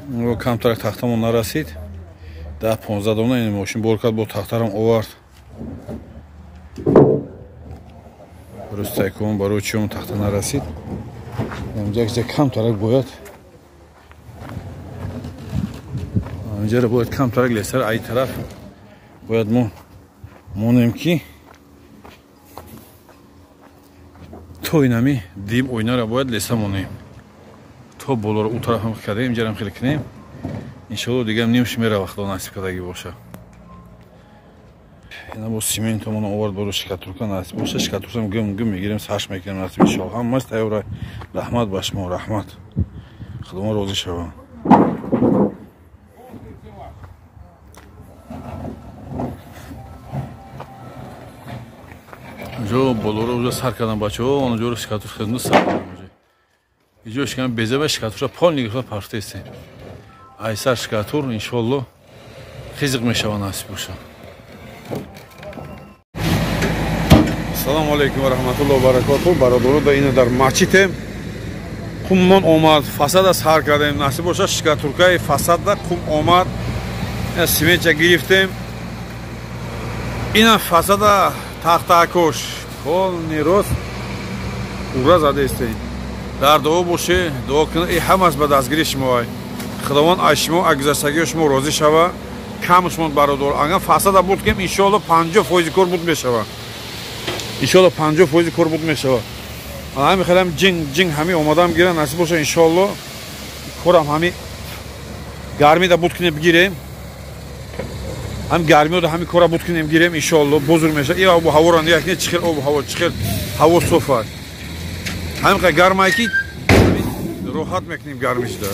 Камтарак тахтамон нарасид. 10-15 дона ин мошин бор кард, бо тахтарам овард. Рустайкон барои чиём тахта нарасид. Инҷа камтарак бояд. Инҷаро бояд камтарак лесар ай тараф бояд мо монем ки то инами дим оинаро бояд леса монем. То болоро у тарафам кардем, инҷарам хеле кунем. Иншоалло дигам нимш мерава, худо насиб кардагӣ боша. Ина бо симентомон овард боро шикатурка насиб боша. Шикатуркам гум гум мегирем, саш мекунем насиб иншоалло. Ҳамаш тайёра. Раҳмат ба шумо, раҳмат. Худо розӣ шава. Ҷо болоро уже сар кардам бачаҳо, онҷоро шикатур хизмат сар кардам уже. Иҷо шикам безаба шикатурша полни гирифта партестем. Айсар шикатур иншоалло хизиқ мешава насиб боша. Ассалому алайкум ва раҳматуллоҳи ва баракотуҳ. Бародаро, да ина дар масҷидем. Қуммон омад, фасада сар кардем. Насиб боша шикатуркаи фасада қум омад. Ина симентча гирифтем. Ина фасада тахтакош полни рост ура задестем. Дар дуо боше, дуо кунед. И ҳамаш ба дастгири шумо. Худованд аз шумо, аз гузаштагии шумо розӣ шава. Кам шумо бародар. Агар фасада буд кем, иншоалло 50% кор буд мешава. Иншоалло 50% кор буд мешава. Ҳами хелам ҷинг ҷинг ҳами омадам гиран насиб боша иншоалло. Корам ҳами гармида буд кунем бигирем. Ҳам гармида ҳами кора буд кунем гирем иншоалло бузург меша. И обу ҳаворо нигоҳ кунед, чӣ хел обу ҳаво, чӣ хел ҳаво соф аст. Ҳамин қадр гармае ки роҳат мекунем гармишда.